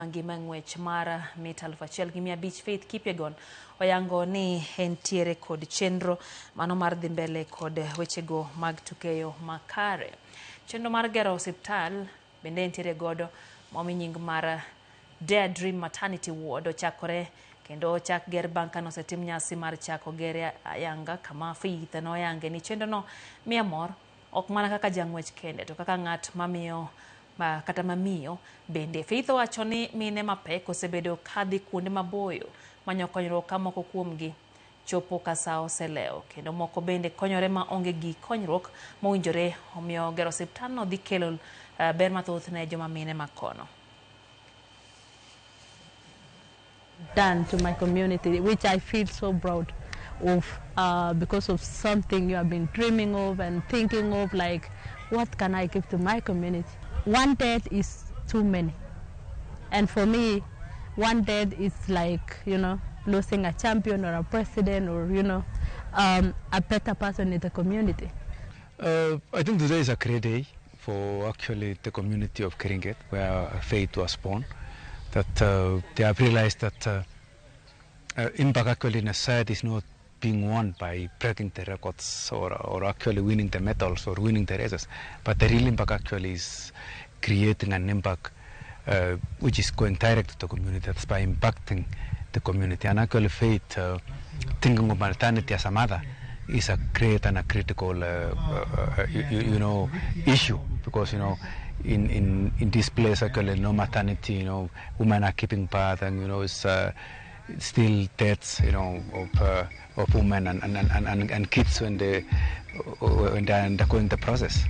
Mangima e ng'wech mar mita 1500 Faith Kipyegon oyango ni entiere kod chenro mano mar dhi mbele kod wechego mag tukeyo makare. Chenro mar gero osiptal bende entiere godo momi nying mar Dare Dream Maternity Ward ochakore kendo ochak ger bang' kane osetim nyasi mar chako gere ayanga kama Faith noyange ni chenrono miye mor ok mana kaka jang'wech kende to kaka ng'at mamiyo kata mamiyo bende. Faith owacho ni mine mapek osebedo kadhi kuonde maboyo manyo konyruok ka moko kuomgi chopo ka saa oselewo kendo moko bende konyore ma onge gi konyruok mowinjore omiyo gero osiptandno dhi kelo ber mathoth ne joma mine makono. Done to my community, which I feel so proud of, because of something you have been dreaming of and thinking of, like, what can I give to my community? One death is too many. And for me, one death is like, losing a champion or a president or a better person in the community. I think today is a great day for actually the community of Keringet, where Faith was born, that they have realized that impact actually in a society is not being won by breaking the records or actually winning the medals or winning the races, but the real impact actually is creating an impact which is going direct to the community. That's by impacting the community. And actually Faith, thinking of maternity as a mother is a great and a critical issue, because in this place actually no maternity, women are keeping birth, and it's still deaths of women and kids when they are undergoing the process.